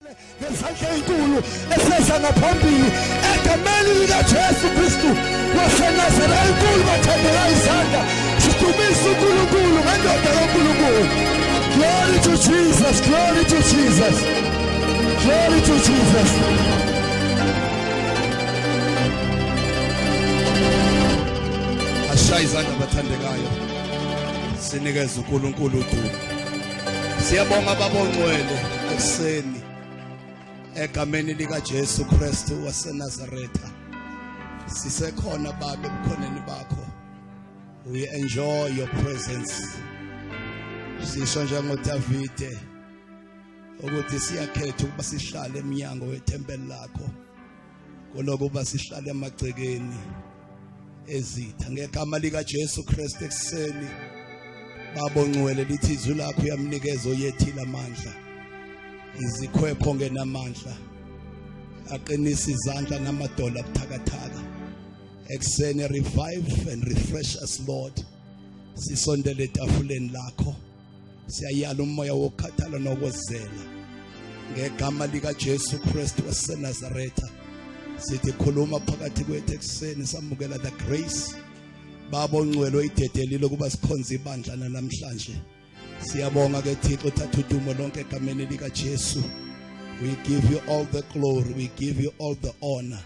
Ngezandla ezinkulu eseza ngaphambili egameni likaJesu Kristu waseNazaretha. Enkulu bathandeka izandla, sidumisa uNkulunkulu ngendoda kaNkulunkulu. Glory to Jesus, glory to Jesus, glory to Jesus. Ashaye izandla bathandekayo, sinikeze uNkulunkulu udumo. Siyabonga baba ongcwele ekuseni egameni lika Jesu Kristu waseNazaretha. Sisekhona baba ebukhoneni bakho. We enjoy your presence. Sisho njengoDavide ukuthi siyakhetha ukuba sihlale eminyango wethempeli lakho kunokuba sihlale emagcekeni ezitha. Ngegama lika Jesu Kristu ekuseni baba ongcwele, lithi izwi lakho uyamnikeza oyethile amandla, izikhwepho ngenamandla, aqinisa izandla namadola abuthakathaka. Ekuseni revive and refresh us, Lord. Sisondele etafuleni lakho, siyayala umoya wokukhathala nokozela ngegama lika Jesu Kristu waseNazaretha. Sithi khuluma phakathi kwethu ekuseni, samukela the grace baba ongcwele oyidedelile ukuba sikhonze ibandla namhlanje. Siyabonga ke Thixo, thatha udumo lonke egameni lika Jesu. We give you all the glory, we give you all the honor.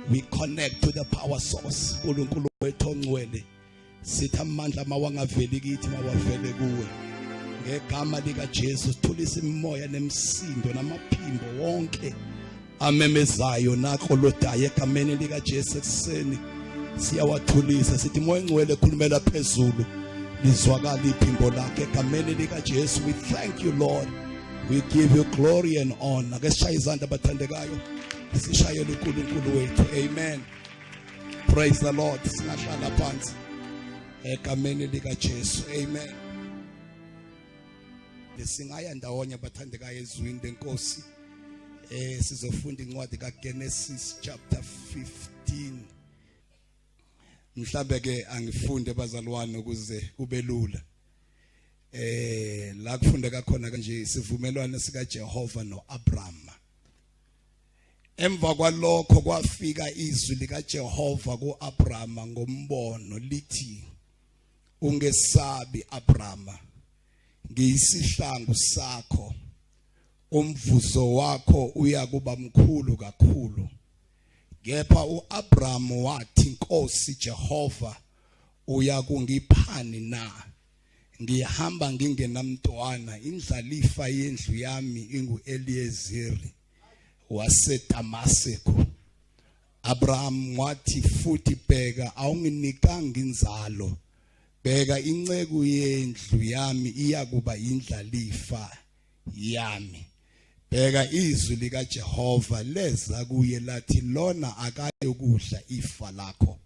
We connect to the power source, uNkulunkulu wethu ongcwele. Sithi amandla mawangaveli kithi, mawavele kuwe ngegama lika Jesu. Sithulisa imimoya nemisindo namaphimbo wonke amemezayo naklolodayo egameni lika Jesu. Ekuseni siyawathulisa, sithi moya engcwele khulumela phezulu, lizwakala iphimbo lakhe egameni lika Jesu. We thank you, Lord, we give you glory and honor. Ake sishaye izandla bathandekayo, sishayele uNkulunkulu wethu. Amen, praise the Lord. Singahlala phansi egameni lika Jesu. Amen. Singaya ndawonye bathandekayo ezwini lenkosi. Sizofunda incwadi kaGenesis chapter 15. Mhlambe ke angifunde bazalwane ukuze kube lula. La kufundeka khona kanje isivumelwano sika Jehova noAbraham. Emva kwalokho kwafika izwi lika Jehova kuAbraham ngombono lithi, ungesabi Abraham, ngiyisihlangu sakho, umvuzo wakho uyakuba mkhulu kakhulu. Kepha uAbraham wathi, Nkosi Jehova, uyakungiphani na? Ngihamba ngingenamntwana, indlalifa yendlu yami inguEliezeri waseDamaseko. Abraham wathi futhi, bheka awunginikanga inzalo, bheka inceku yendlu yami iyakuba indlalifa yami. Bheka izwi lika Jehova leza kuye lathi, lona akayokudla ifa lakho,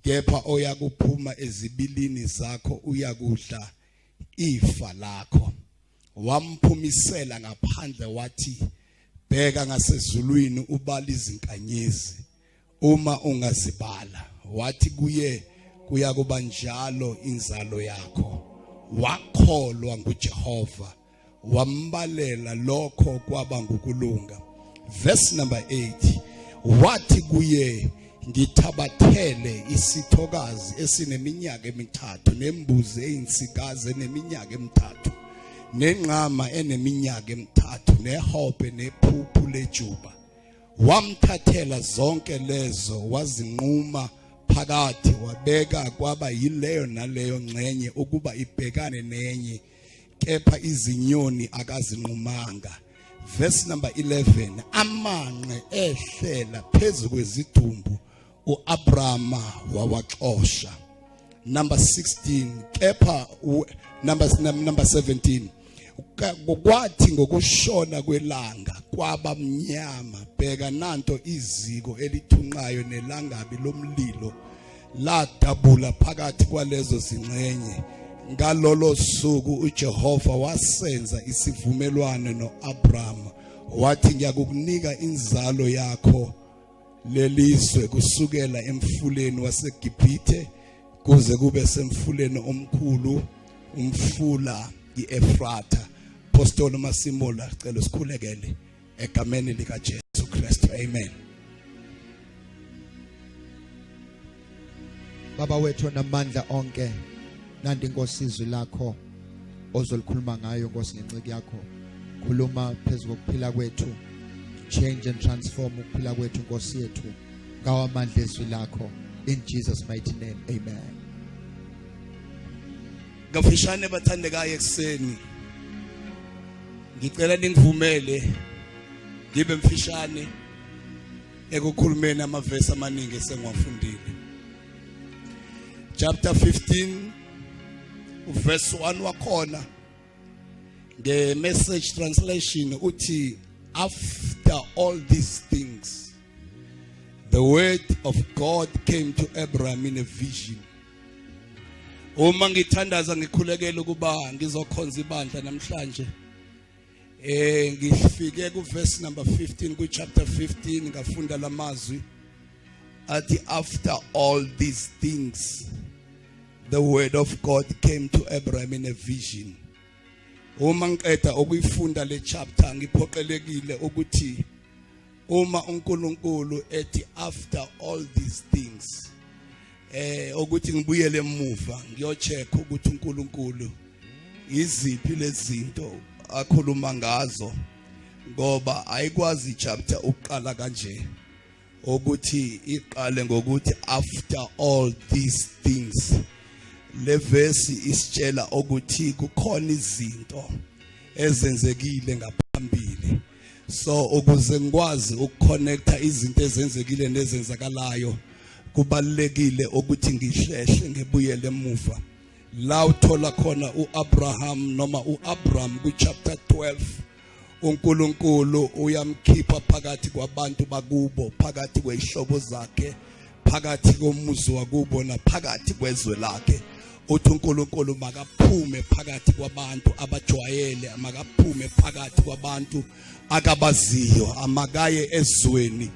kepha oyakuphuma ezibilini zakho uyakudla ifa lakho. Wamphumisela ngaphandle wathi, bheka ngasezulwini ubala izinkanyezi uma ungazibala. Wathi kuye, kuyakuba njalo inzalo yakho. Wakholwa nguJehova, wambalela lokho kwaba ngukulunga. Verse number 8, wathi kuye, ngithabathele isithokazi esineminyaka emithathu, nembuzi eyinsikazi eneminyaka emithathu, nenqama eneminyaka emithathu, nehobhe nephuphu lejuba. Wamthathela zonke lezo, wazinquma phakathi, wabeka kwaba yileyo naleyo ngxenye ukuba ibhekane nenye, kepha izinyoni akazinqumanga. Verse number 11, amanqe ehlela phezu kwezidumbu, uAbraham wawaxosha. Number 16, kepha number 17, kwathi ngokushona kwelanga kwaba mnyama, bheka nanto iziko elithunqayo nelangabi lomlilo ladabula phakathi kwalezo zingxenye. Ngalolo suku uJehova wasenza isivumelwano noAbraham, wathi, ngiyakukunika inzalo yakho lelizwe kusukela emfuleni waseGibhithe kuze kube semfuleni omkhulu, umfula iEfrata. Pastor Masimola, cela sikhulekele Egameni lika Jesu Kristu, amen. Baba wethu onamandla onke, nandi Nkosi izwi lakho ozolikhuluma ngayo Nkosi ngenciki yakho. Khuluma phezu kokuphila kwethu, change and transform ukuphila kwethu Nkosi yethu ngawo amandla ezwi lakho, in Jesus mighty name, amen. Kafishane bathandekayo ekuseni, ngicela ningivumele ngibe mfishane ekukhulumeni amavesi amaningi esengiwafundile. Chapter 15 verse 1 wakhona nge Message translation uthi, after all these things the word of God came to Abraham in a vision. Uma ngithandaza ngikhulekela ukuba ngizokhonza ibandla namhlanje, ngifike ku verse number 15 ku chapter 15, ngafunda lamazwi athi, after all these things the word of God came to Abraham in a vision. Uma ngiqeda ukuyifunda le chapter, ngiphoqelekile ukuthi uma uNkulunkulu ethi after all these things, ukuthi ngibuyele emuva ngiyocheck ukuthi uNkulunkulu iziphi lezinto akhuluma ngazo, ngoba ayikwazi chapter ukuqala kanje ukuthi iqale ngokuthi after all these things. Le verse isitshela ukuthi kukhona izinto ezenzekile ngaphambili, so ukuze ngikwazi ukuconnecta izinto ezenzekile nezenzakalayo kubalekile ukuthi ngihlehle ngibuyele emuva la uthola khona uAbraham noma uAbram ku chapter 12. uNkulunkulu uyamkhipha phakathi kwabantu bakubo, phakathi kwezihlobo zakhe, phakathi komuzi wakubo naphakathi kwezwe lakhe. Uthi uNkulunkulu makaphume phakathi kwabantu abajwayele, makaphume phakathi kwabantu akabaziyo, amakaye ezweni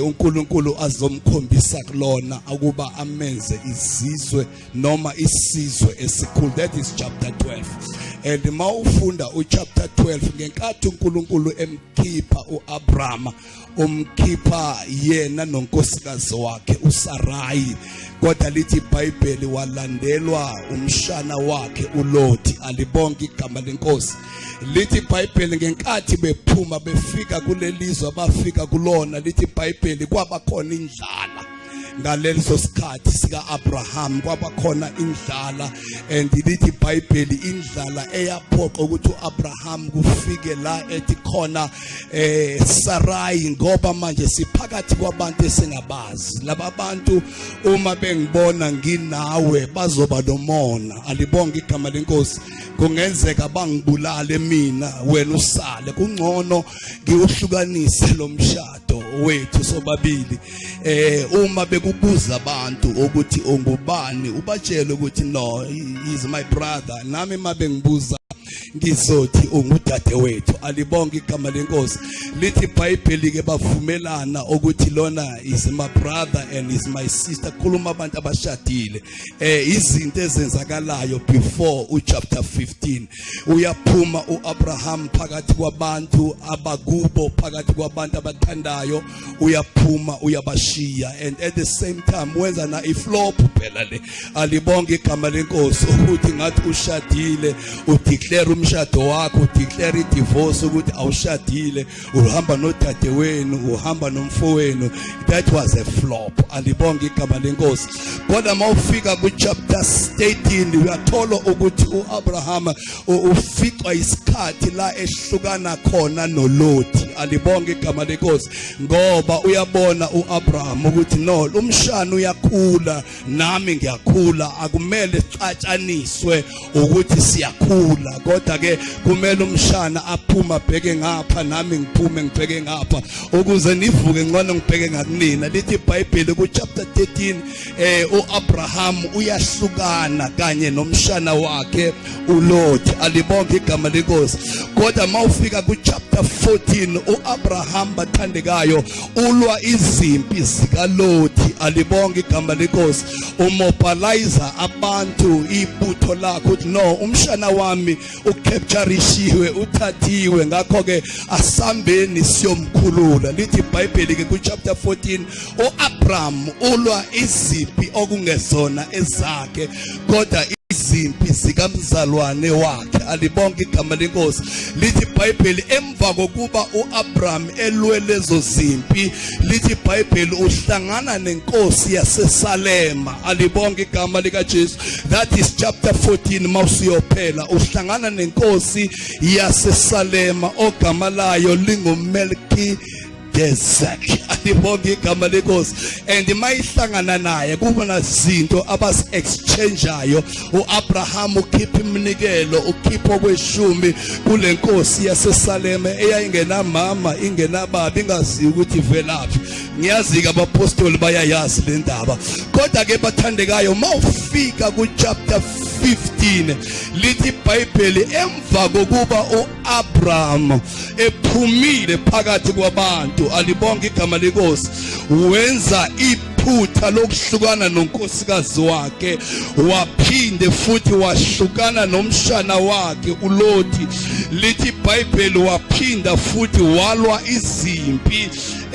uNkulunkulu azomkhombisa kulona ukuba amenze izizwe noma isizwe esikhulu. That is chapter 12. And mawufunda uchapter 12, ngenkathi uNkulunkulu emkhipha uAbraham, umkhipha yena nonkosikazi wakhe uSarai, kodwa lithi iBhayibheli walandelwa umshana wakhe uLothi. Alibonke igama lenkosi. Lithi iBhayibheli ngenkathi bephuma befika kulelizwe abafika kulona, lithi iBhayibheli kwaba khona indlala ngaleso sikhathi sika Abraham, kwaba khona indlala. And lithi iBhayibheli indlala eyaphoqa ukuthi uAbraham kufike la ethi khona Sarai, ngoba manje siphakathi kwabantu esingabazi. Laba bantu uma bengibona nginawe bazoba nomona. Alibonke igama lenkosi. Kungenzeka bangibulale mina, wena usale. Kungcono ngiwuhlukanise lo mshado wethu sobabili. Uma bekubuza abantu ukuthi ungubani, ubatshele ukuthi no, he is my brother. Nami mabengibuza ngizothi ungudade wethu. Alibonke igama lenkosi. Lithi iBhayibheli ke bavumelana ukuthi lona is my brother and is my sister. Khuluma abantu abashadile. Izinto ezenzakalayo before uchapter 15, uyaphuma uAbraham phakathi kwabantu abakubo, phakathi kwabantu abathandayo, uyaphuma uyabashiya, and at the same time wenza na iflop phela le. Alibonke igama lenkosi. Ukuthi ngathi ushadile, udeclare umshado wakho, udeclare idivorce ukuthi awushadile, uhamba nodade wenu, uhamba nomfowenu. That was a flop. Alibonke igama lenkosi. Kodwa mawufika ku chapter 13, uyathola ukuthi uAbraham uficwa isikhathi la ehlukana khona noLothi. Alibonke igama lenkosi. Ngoba uyabona uAbraham ukuthi no, umshana uyakhula, nami ngiyakhula, akumele sicatshaniswe ukuthi siyakhula, kodwa ke kumele umshana aphuma bheke ngapha, nami ngiphume ngibheke ngapha, ukuze nivuke ngcono ngibheke ngakunina. Lithi iBhayibheli ku chapter 13 uAbraham uyahlukana kanye nomshana wakhe uLot. Alibonke igama lenkosi. Kodwa mawufika ku chapter 14, uAbraham bathandekayo ulwa izimpi zikaLothi. Alibonke igama lenkosi. Umobilize abantu, ibutho lakhe, uthi no, umshana wami Ucaptureishiwe, uthathiwe, ngakho ke asambeni siyomkhulula. Lithi iBhayibheli ke ku chapter 14, uAbraham ulwa izimpi okungezona ezakhe, kodwa izimpi zikamzalwane wakhe. Alibonke igama lenkosi. Lithi iBhayibheli emva kokuba uAbraham elwe lezo zimpi, lithi iBhayibheli uhlangana nenkosi yaseSalema. Alibonke igama likaJesu. That is chapter 14 mawusiyophela. Uhlangana nenkosi yaseSalema ogama layo linguMelki Dezek. Alibonke igama lenkosi. And mayihlangana naye kubona izinto abas exchangeayo. uAbraham ukhipha iminikelo, ukhipha okweshumi kulenkosi yaseSalema eyayingenamama, ingenababa, ingazi ukuthi ivelaphi. Ngiyazi ke abapostoli bayayazi le ndaba. Kodwa ke bathandekayo, mawufika ku chapter 15, lithi iBhayibheli emva kokuba uAbraham ephumile phakathi kwabantu, alibonke igama lenkosi, wenza iphutha lokuhlukana nonkosikazi wakhe, waphinde futhi wahlukana nomshana wakhe uLoti. Lithi iBhayibheli waphinda futhi walwa izimpi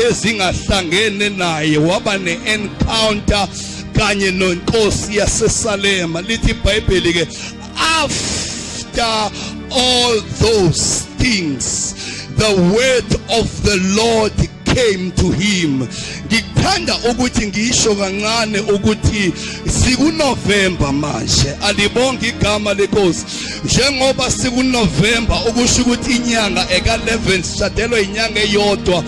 ezingahlangene naye, waba ne-encounter kanye nonkosi yaseSalema. Lithi iBhayibheli ke, after all those things the word of the Lord came to him. Ngikuthanda ukuthi ngisho kancane ukuthi sikuNovember manje. Alibonke igama lenkosi. Njengoba sikuNovember, ukusho ukuthi inyanga eka-11, sishadelwe inyanga eyodwa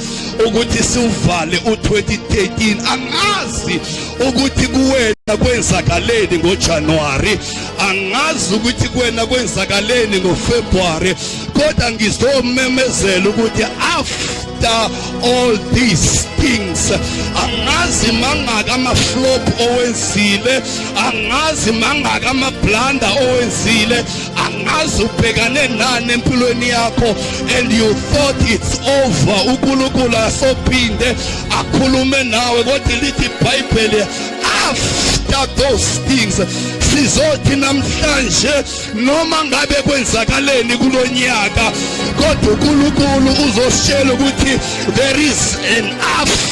ukuthi siwuvale u2013. Angazi ukuthi kuwena kwenzakaleni ngoJanuary, angazi ukuthi kuwena kwenzakaleni ngoFebruary, kodwa ngizomemezela ukuthi after all these things, angazi mangaka ama-flop owenzile, angazi mangaka ama-blunder owenzile, angazi ubhekane nani empilweni yakho and you thought it's over, uNkulunkulu asophinde akhulume nawe, kodwa lithi iBhayibheli after those things, sizothi namhlanje noma ngabe kwenzakaleni kulonyaka, kodwa uNkulunkulu uzositshela ukuthi there is an after.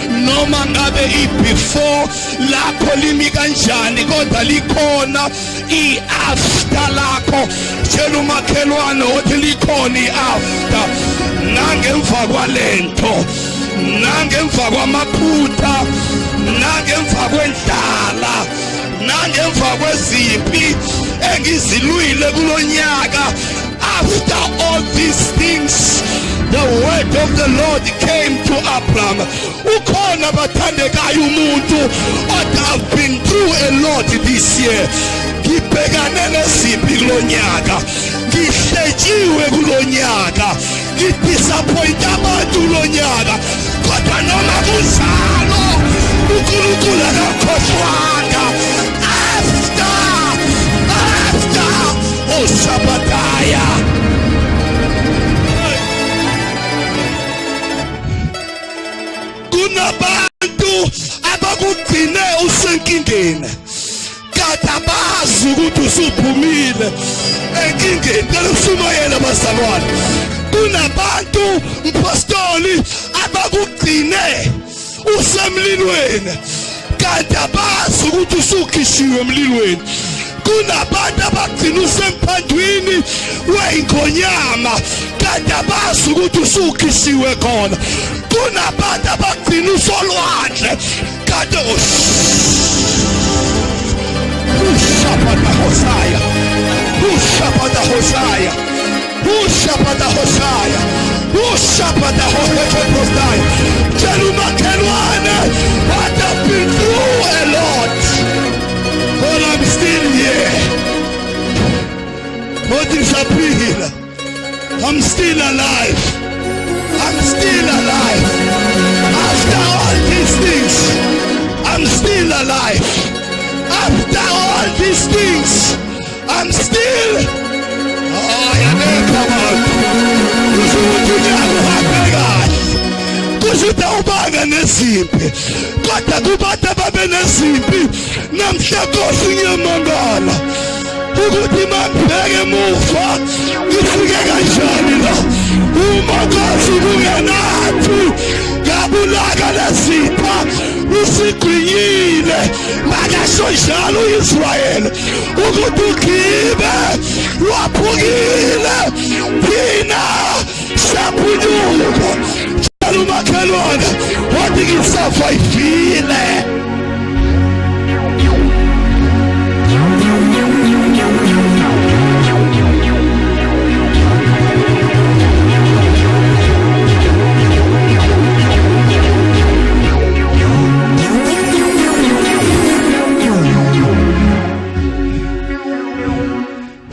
Noma ngabe i-before lakho limi kanjani, kodwa likhona i-after lakho. Tshela umakhelwane uthi likhona i-after, nangemva kwalento, nangemva kwamaphutha, nangemva kwendlala, nangemva kwezimpi engizilwile kulonyaka. After all these things the word of the Lord came to Abraham. Ukhona bathandekayo umuntu othi I've been through a lot this year, ngibhekane nezimpi kulonyaka, ngihletshiwe kulonyaka, ngidisappoint abantu kulonyaka, kodwa noma kunjalo uNkulunkulu akakhohlwanga. After oshabadaya, kunabantu abakugcine usenkingeni kade abazi ukuthi usuphumile enkingeni. Cela ushumayele bazalwane. Kunabantu mpostoli abakugcine usemlilweni kanti abazi ukuthi usukhishiwe emlilweni. Kunabantu abagcina usemphandwini weyingonyama kanti abazi ukuthi usukhishiwe khona. Kunabantu abagcina usolwandle kanti ushabata hosaya, ushabata hosaya, ushabata hosaya, ushabata hosaya. Tshela umakhelwane what I've been through a lot, but I'm still here. Kodwa ngisaphila. I'm still alive. I'm still alive. After all these things, I'm still alive. After all these things, I'm still. Oh, yabekho abantu. Kusho ukuthi unyaka uhambe kahle. Kusho ukuthi awubanga nezimpi. Kodwa kubantu ababe nezimpi namhla Nkosi ngiyamangala ukuthi mangibheke emuva ngifike kanjani la uma kazi kungenathi ngabulaka lesipha usigwinyile makasho njalo uIsrayeli ukuthi ugibe waphukile thina saphunyuka tshela umakhelwane wathi ngisavayivile.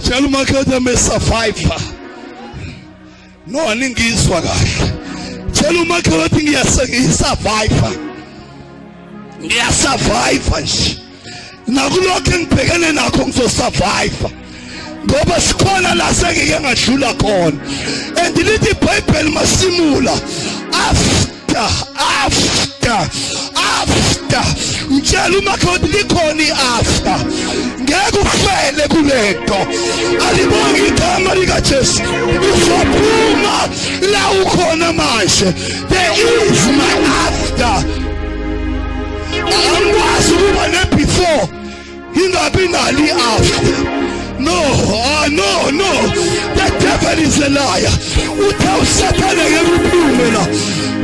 Tshela umakhelwane I'm a survivor. No, aningizwa kahle. Tshela umakhelwane ukuthi ngiyasurvive. Ngiyasurvive nje. Nakulokho engibhekene nakho ngizosurvive. Ngoba sikhona la sengike ngadlula khona. And lithi iBhayibheli masimula after after after ngitshela umakhelwane likhona i-after ngeke ufele kulento alibonge igama likaJesu uzophuma la ukhona manje there is my after angikwazi ukuba ne-before ingabi nalo i-after. No, ah, no, no, the devil is a liar. Uthe usathane ngeke uphume la,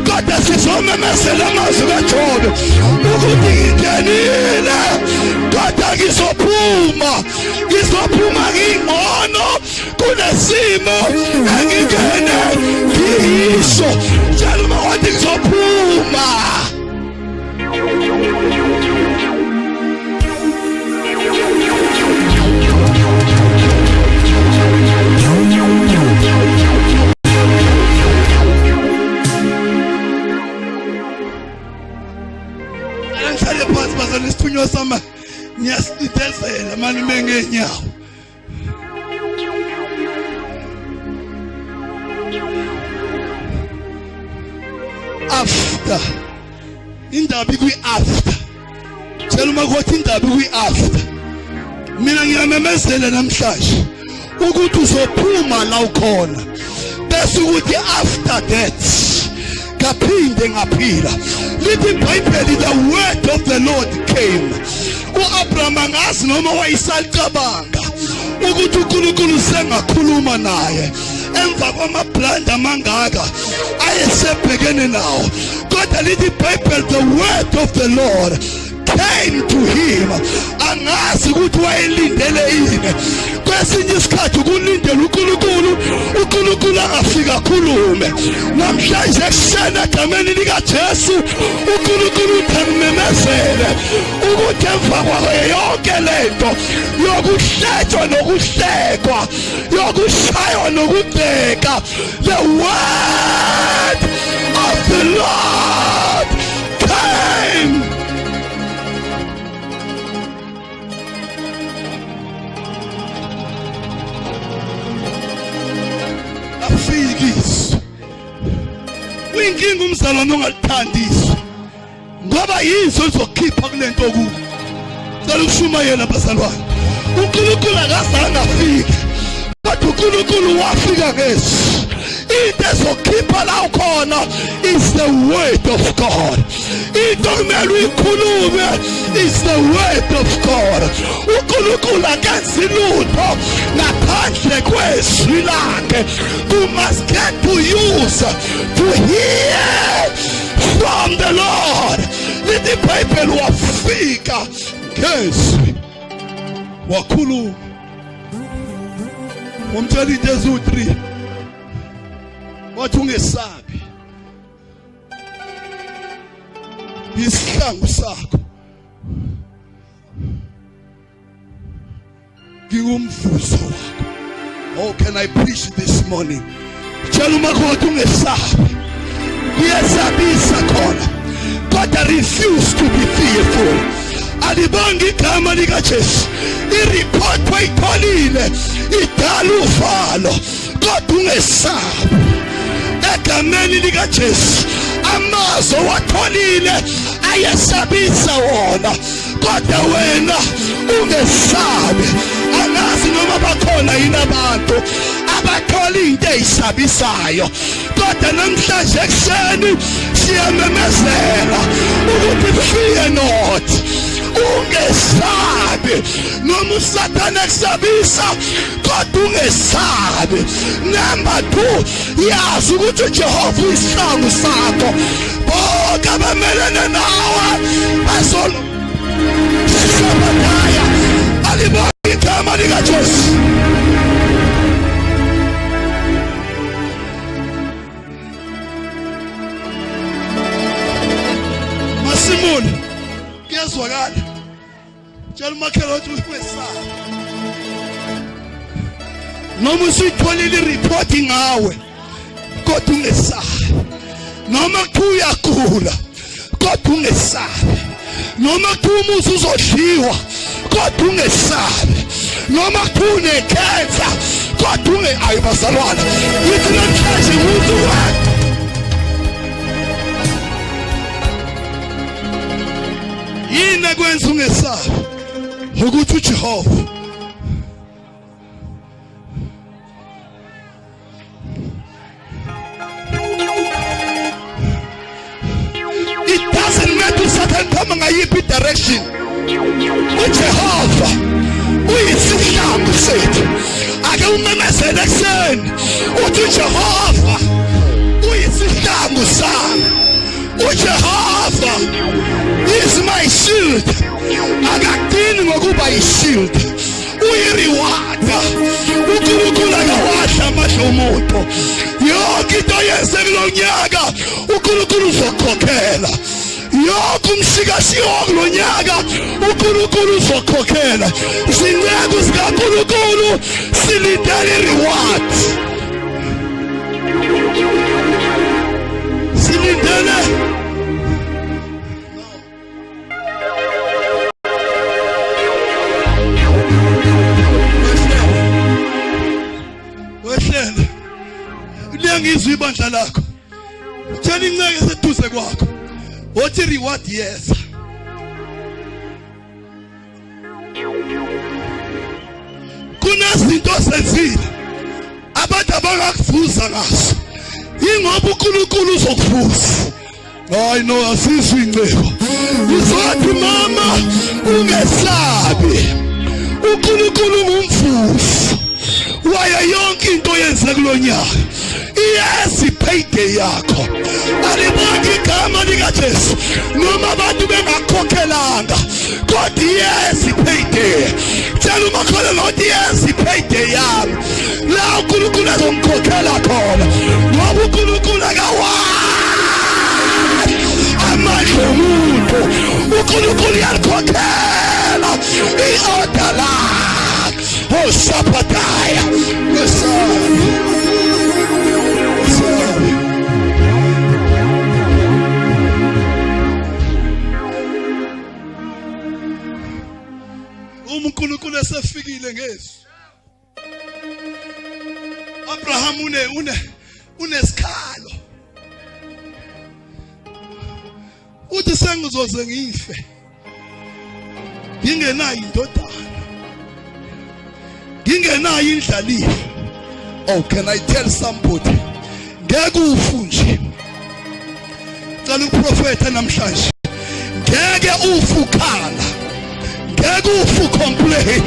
kodwa sizomemezela amazwi kaJobe ukuthi ngingenile kodwa ngizophuma, ngizophuma ngingcono kunesimo engingene ngiyiso. Tshela uma wathi ngizophuma. Angihlale phansi bazalwane, isithunywa sami ngiyasicindezela mani mengenyawo. After indaba ikwi-after, tshela uma kuthi indaba ikwi-after. Mina ngiyamemezela namhlanje ukuthi uzophuma la ukhona, bese ukuthi after that ngaphinde ngaphila. Lithi iBhayibheli, the word of the Lord came. U-Abraham angazi noma wayesalicabanga ukuthi uNkulunkulu sengakhuluma naye emva kwamablanda amangaka ayesebhekene nawo, kodwa lithi iBhayibheli, the word of the Lord came to him. Angazi ukuthi wayelindele yini. Kwesinye isikhathi ukulindela uNkulunkulu, uNkulunkulu angafika akhulume. Namhlanje ekuseni egameni likaJesu uNkulunkulu uthe ngimemezele ukuthi emva kwayo yonke lento yokuhletshwa nokuhlekwa, yokushaywa nokubheka, the word of the Lord came. Afikiswe uyinkinga umzalwane ongalithandi izwi, ngoba yizo lizokhipha kulento kuwo. Cela ukushumayela bazalwane, uNkulunkulu akazange afike, kodwa uNkulunkulu wafika ngezwi. Into ezokhipha la ukhona is the word of God. Into okumele uyikhulume is the word of God. uNkulunkulu akenzi lutho ngaphandle kwezwi lakhe. You must get to use to hear from the Lord. Lithi iBhayibheli wafika ngezwi wakhuluma, wamtshela into eziwu-3, wathi ungesabi, isihlangu sakho, ngingumvuzo wakho. Oh, can I preach this morning? Tshela umakoti ungesabi, kuyesabisa khona, kodwa refuse to be fearful. Alibonge igama likaJesu. Ireport wayitholile idala uvalo, kodwa ungesabi egameni likaJesu. Amazwi owatholile ayesabisa wona, kodwa wena ungesabi. Angazi noma bakhona. Bakhona yini abantu abathola into ezisabisayo? Kodwa namhlanje ekuseni siyamemezela ukuthi fear not, ungesabi. Noma uSathane ekusabisa, kodwa ungesabi. Number 2, yazi ukuthi uJehova uyisihlangu sakho. Bonke abamelene nawe bazolo sabadaya. Alibonge igama likaJesu. Masimule, kuyezwakala. Tshela umakhelwane ukuthi ungesabi. Noma usuyitholile ireport ngawe, kodwa ungesabi. Noma kuthiwa uyagula, kodwa ungesabi. Noma kuthiwa umuzi uzodliwa, kodwa ungesabi. Noma kuthiwa unekhensa, kodwa unge ayi bazalwane, yithi namhlanje umuntu wakho. Yini ekwenza ungesabi? Ukuthi uJehova It doesn't matter uSathane phuma ngayiphi direction. uJehova uyisihlangu sethu. Ake umemezele ekuseni uthi uJehova uyisihlangu sami. uJehova is my shield. Akagcini ngokuba yishield, uyiriwada. uNkulunkulu akawadla amandla omuntu. Yonke into yenze kulo nyaka uNkulunkulu uzokhokhela. Yonke umshikashiko kulo nyaka uNkulunkulu uzokhokhela. Zinceku zikaNkulunkulu silindele reward, silindele. Wehlele, liyangizwa ibandla lakho. Tshela inceke eseduze kwakho, othi reward yeza. Kunezinto osenzile abantu abangakuvuza ngazo, ingoba uNkulunkulu uzokuvuza. Hayi no, asizwe incebo. Uzothi mama ungesabi, uNkulunkulu ngumvuzi wayo yonke into yenze kulonyaka. Iyezi payday yakho. Alibonke igama likaJesu. Noma abantu bengakhokhelanga, kodwa iyezi payday. Tshela umakholwa ukuthi iyezi payday yami, la uNkulunkulu azongikhokhela khona, ngoba uNkulunkulu akawazi amandla omuntu. uNkulunkulu uyalikhokhela i-order lakhe. Osaphataya wesabi. Uma uNkulunkulu esefikile ngezwi, Abraham une une unesikhalo, uthi sengizoze ngife ngingenayo indodana, ngingenayo indlalifa. Oh, can I tell somebody, ngeke ufu nje. Cela uprofeta namhlanje, ngeke ufu khala, ngeke ufu complain.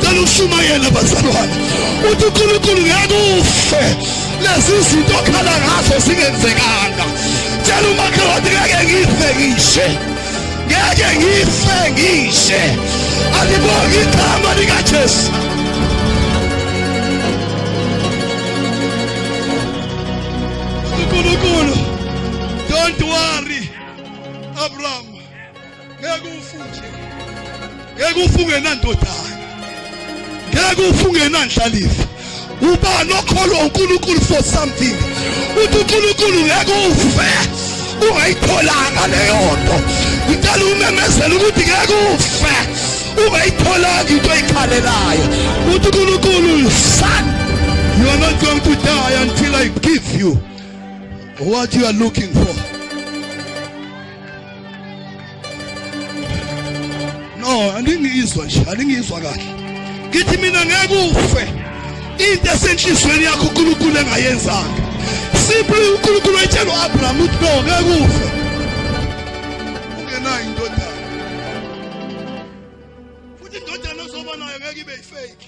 Cela ushumayele bazalwane, uthi uNkulunkulu ngeke ufe lezi zinto okhala ngazo zingenzekanga. Tshela umakhelwane ngeke ngife ngishe, ngeke ngife ngishe. Alibonge igama likaJesu. uNkulunkulu, don't worry Abraham, ngeke ufu nje, ngeke ufu ungenandodana, ngeke ufu ungenandlalifa. Ubani okholwa uNkulunkulu for something? Uthi uNkulunkulu ngeke ufe ungayitholanga leyo nto. Ngicela umemezele ukuthi ngeke ufe ungayitholanga into oyikhalelayo. Uthi uNkulunkulu, son, you are not going to die until I give you what you are looking for. No, andingizwa nje, andingizwa kahle. Ngithi mina ngeke ufe into esenhlizweni yakho uNkulunkulu engayenzanga. Simply uNkulunkulu wayetshela uAbraham ukuthi no, ngeke ufe ungenayo indodana, futhi indodana ozoba nayo ngeke ibe yifake.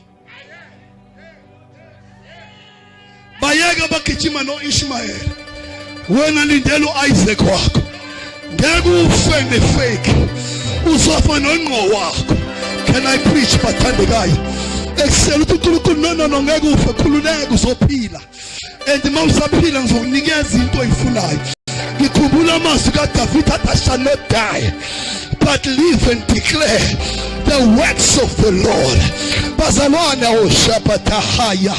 Bayeke bagijima no-Ishmayeli, wena lindela u-Isaac wakho. Ngeke ufe ngefake, uzofa nongqo wakho. Can I preach, bathandekayo? Ekuseni uthi uNkulunkulu, no, no, no, ngeke ufe, khululeka, uzophila, and uma usaphila ngizokunikeza into oyifunayo. Ngikhumbula amazwi kaDavid athi, "I shall not die but live and declare the works of the Lord." Bazalwane, oshabatahaya.